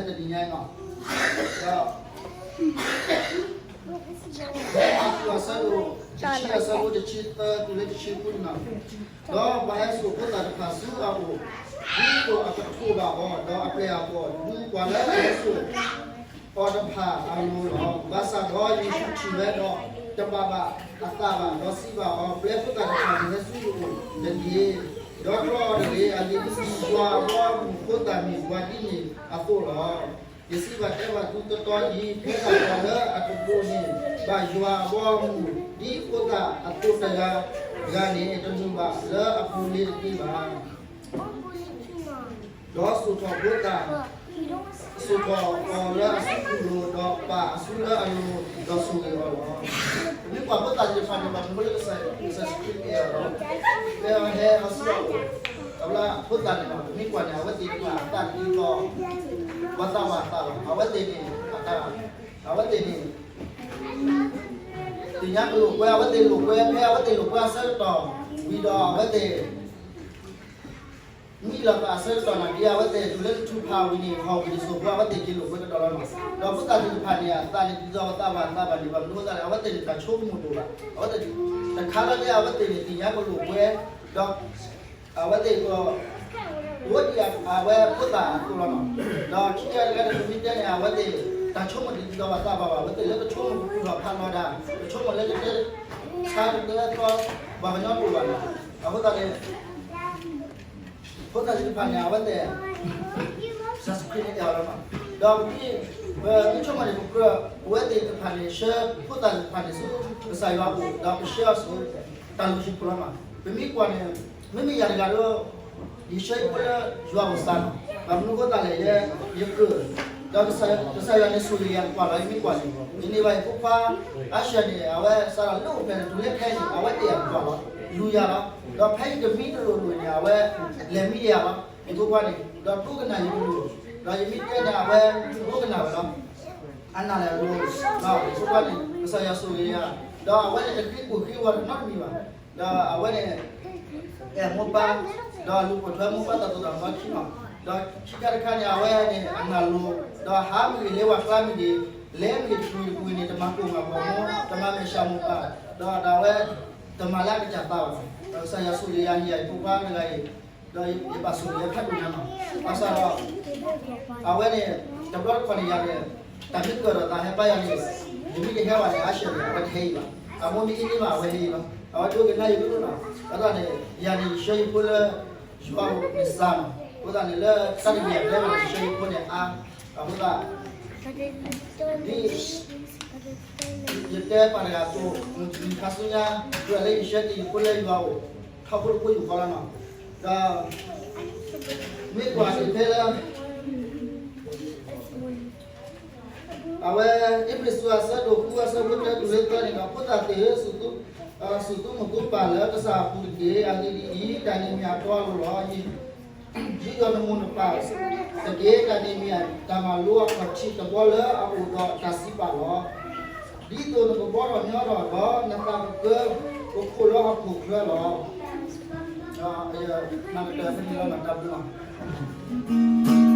တနံၤညါအံၤလီၤ. ဒီး ဖဲအ့းဖ့းစူးအဆၢဒိၣ်တဆံ အဆၢဖိတဆံသၢတုၤလၢတဆံဃုန့ၣ်လီၤ. ဒီးပှၤဟဲစိာ်ဖိသၣ်တဖၣ်ဆူအအိၣ်, ဒ်သိးအကထိးဘၣ်အီၤ, ဒီးအပျဲၢ်အဘီၣ်ဒုးပှၤလၢအဟဲစိာ်အီၤတဖၣ်အလိၤလီၤ. ဘၣ်ဆၣ်ဒီးယ့ၣ်ၡူးထံၣ်ဝဲဒီး တဘၣ်ဘၣ်အသးဘၣ်, ဒီးစံးဘၣ်အီၤ, ပျဲဖိသၣ်တဖၣ်န့ၣ်ဟဲဆူယအိၣ်တက့ၢ်, ဒီးတြီအီၤတဂ့ၤ, အဂ့ၢ်ဒ်အံၤယွၤအဘီအမုၢ်ဖိသၣ်မ့ၢ်ပှၤဒ်န့ၣ်အသိးလီၤ. ယစံးဘၣ်တဲဘၣ်သုတီတီအံၤ, ဖဲတၢ်ပှၤလၢအကဒိးန့ၢ်ဘၣ်ယွၤအဘီအမုၢ် ဒ်ဖိသၣ်အသိးတဂၤဂၤန့ၣ် တမုာ်ဘၣ်လၢအပူၤလ့ၤတသ့ဘၣ်. ဒီးစိာ်ထီၣ်ဖိသၣ်, စိာ်ထီၣ်အီၤလၢအစုပူၤလီၤ, ဒီးပာ်အစုလၢအလိၤ, ဒီးဆိၣ်ဂ့ၤအီၤလီၤ. ပမ့ၢ်ကွၢ်ဖိသၣ်သ့ၣ်တဖၣ်န့ၣ် ဘၣ်မနုၤလၢကစၢ်ယ့ၣ်ၡူးခရံာ်အဲၣ်အီၤလီၤ. ဖဲအဟဲအီၤဆူအအိၣ်, အဝဲဖိသၣ်န့ၣ်လီၤ, ပမ့ၢ်ကွၢ်န့ၣ် အဝဲသ့ၣ်တဖၣ်အသးတဒ်သိး ပှၤသးပှၢ်အသးလီၤ. အဝဲသ့ၣ်န့ၣ် အဝဲသ့ၣ်န့ၣ် သ့ၣ်ညါကလိာ်ကွဲ, အဝဲသ့ၣ်လိာ်ကွဲ, ဖဲအဝဲသ့ၣ်လိာ်ကွဲအဆၢကတီၢ်ဝံၤဒီး အဝဲသ့ၣ် မံလီၤသးအဆၢကတီၢ်နာ်က့ အဝဲသ့ၣ်တုၤလၢကထူၣ်ဖးဝံၤန့ၣ် ဟီၣ်ဝံၤတစိၢ်ဖိ အဝဲသ့ၣ်က့ၤလိာ်ကွဲကဒီးလီၤ. ဒီးဖိသၣ်သ့ၣ်တဖၣ်န့ၣ် အသးန့ၣ်ဒ်သိးပှၤသးပှၢ်အသးဘၣ်န့ၣ် ဘၣ်မနုၤအဃိသတးလဲၣ်, အဝဲသ့ၣ်န့ၣ် တၢ်ဆိကမိၣ်တအိၣ်ဘၣ်. အဝဲသ့ၣ် တခါလၢ်လၢ် အဝဲသ့ၣ်န့ၣ် သ့ၣ်ညါကလိာ်ကွဲ, ဒီး အဝဲသ့ၣ် အိၣ်ဒံးအဝဲဖိသၣ်အသိးလီၤနီၤ. ဒီးခံကတၢၢ်တခါန့ၣ် ပမ့ၢ်တဲန့ၣ် အဝဲသ့ၣ် တၢ်ဆိကမိၣ်တဒ်သိးပှၤသးပှၢ်ဘၣ်, အဝဲသ့ၣ်လၢကဆိကမိၣ်ကပူၤထီၣ်ဖးလီၤဒၣ်, ကဆိကမိၣ်လၢကတဲဆါကတဲသီ ပှၤကညီတအိၣ်ဘၣ်နီၤ. အဃိသတးန့ၣ် ဖိသၣ်သ့ၣ်တဖၣ်န့ၣ် အဝဲသ့ၣ် ကစၢ်ယ့ၣ်ၡူးခရံာ်န့ၣ်အဲၣ်အီၤလီၤနီၤ. ဒီးပမ့ၢ် ပမ့ၢ်ဆိကမိၣ်န့ၣ် ပကြၢး ပဝဲသ့ၣ်တဖၣ်န့ၣ် ဆှၢဖိသၣ်သ့ၣ်တဖၣ်န့ၣ်ဆူ ကစၢ်ယွၤအအိၣ် ဒီးပဆှၢအီၤဆူ တၢ်လုၢ်ဟံၣ်ပူၤလီၤနီၤ. ပမ့ၢ်ကွၢ်န့ၣ် မ့မ့ၢ်ယၤတဂၤဒီး ယဆှၢယဖိလၢယွၤအအိၣ်စှၤနီၤ. ဘၣ်မနုၤအဃိသတးလဲၣ်, ယကၢၢ် ဒီးကစၢ်ယွၤန့ၣ်ဆိၣ်ဂ့ၤယၤတကွၢ်လီၤ. ယမ့ၢ်ကွၢ်န့ၣ် ယန့ၢ်ဘၣ်ယဖိခွါ အါၡၢၣ်န့ၣ် အဝဲစးထီၣ်လၢအိၣ်ဖျဲၣ်န့ၣ် တုၤလၢခဲအံၤ အဝဲအဲၣ်ယၤတကွၢ်လီၤ, လူၤယၤလီၤ. ဒီးဖဲယတမံတလိၣ်လိၣ်န့ၣ် အဝဲလဲၤမံယၤလီၤ, ယဖိခွါန့ၣ်. ဒီးဒိကနၣ်ယကလုၢ်, ဒီးယမ့ၢ်တဲန့ၣ် အဝဲဒိကနၣ်ဝဲလီၤ. အနၢ်လဲၤလိၤ, ယဖိခွါန့ၣ် ကစၢ်ယွၤဆိၣ်ဂ့ၤယၤ, ဒီးအဝဲန့ၣ် တဃ့ၢ်ပူၤဃ့ၢ်ဝီၤတနီတမံၤဘၣ်. ဒီးအဝဲန့ၣ် အဲၣ်မိၢ်ပၢ်, ဒီးလူၤပိာ်ထွဲမိၢ်ပၢ်တၢ်သိၣ်တၢ်သီခံလီၤ. ဒီးခံခါတခါန့ၣ် အဝဲန့ၣ် အနၢ်လိၤ, ဒီးဟးမ့ၢ်ဂ့ၤ လဲၤဝဲကျါမ့ၢ်ဂ့ၤ, လဲၤမ့ၢ်ဂ့ၤတပူၤတပူၤန့ၣ် တမၤကိၢ်မၤဂီၤမိၢ်, တမၤမဲာ်ဆှးမိၢ်ပၢ်, ဒီးဒၣ်ဝဲ တမၤလၢအကစၢ်သးဘၣ်. ဒီးကစၢ်ယွၤဆိၣ်ဂ့ၤယၤ ဟ့ၣ်ယၤယဖိခွါတဂၤအံၤ, ဒီးယဘၣ်ဆိၣ်ဂ့ၤယၤဖးဒိၣ်ညါနီၤ. ဘၣ်ဆၣ်ဒီး အဝဲန့ၣ် တဘျီတခီၣ်န့ၣ် ယၤန့ၣ် တၢ်မ့ၢ်ကၢၢ်ဒီးသးဟဲပၢ်ယၤန့ၣ်, ယမ့ၢ်တဟဲဘၣ်န့ၣ် အါၡၢၣ်န့ၣ် အဝဲတဟဲအံၤဘၣ်. အမိၢ်မ့ၢ်အ့န့ၢ်ဘၣ် အဝဲဟဲအံၤလီၤ. အဝဲဒိကနၣ်ယကလုၢ်နီၤ. အဃိသတးန့ၣ် ယၤန့ၣ် ယဆှၢယဖိလၢ ယွၤအအိၣ်န့ၣ်စှၤနီၤ. အဃိသတးန့ၣ် လၢတၢ်တမံၤအကျဲဘၣ်န့ၣ် ယဆှၢယဖိန့ၣ်အါ. အဃိသတး ဒ် ယတဲပှၤတဂၤအသိး, မုၢ်တနံၤခါဆူညါ ကြၢးလၢယဆှၢက့ၤယဖိလၢယွၤအအိၣ် ထီဘိတဘိယူၢ်ဃီလီၤနီၤ. ဒီး မ့ၢ်ကွၢ်န့ၣ်ဖဲလၢ အဝဲ အ့းဖ့းစူးအဆၢဒိၣ်ဃု အဆၢဖိတၢတုၤလၢသၢန့ၣ်ဒီး ဖိသၣ်သ့ၣ်ဧၢ, စူၢ်သူမုၢ်သူပၢ်လၢကစၢ်အပူၤတက့ၢ်. အဂ့ၢ်ဒ်အံၤ, တၢ်န့ၣ်မ့ၢ်အတီအလိၤလီၤ. ယုၢ်ယီၢ်နမိၢ်နပၢ်တက့ၢ်. တၢ်န့ၣ်မ့ၢ်တၢ်မၤလိအခီၣ်ထံးတဘီလၢအအိၣ်ဒီးတၢ်စံးပာ်လီၤ. ဒ်သိးနကဘီထီၣ်ညီထီၣ်ဒီး နသးကကၢကခိၣ်လၢဟီၣ်ခိၣ်ချၢလီၤ. နကတၢၢ်ဖဲန့ၣ်လီၤ တၢ်ဘျုးလီၤ.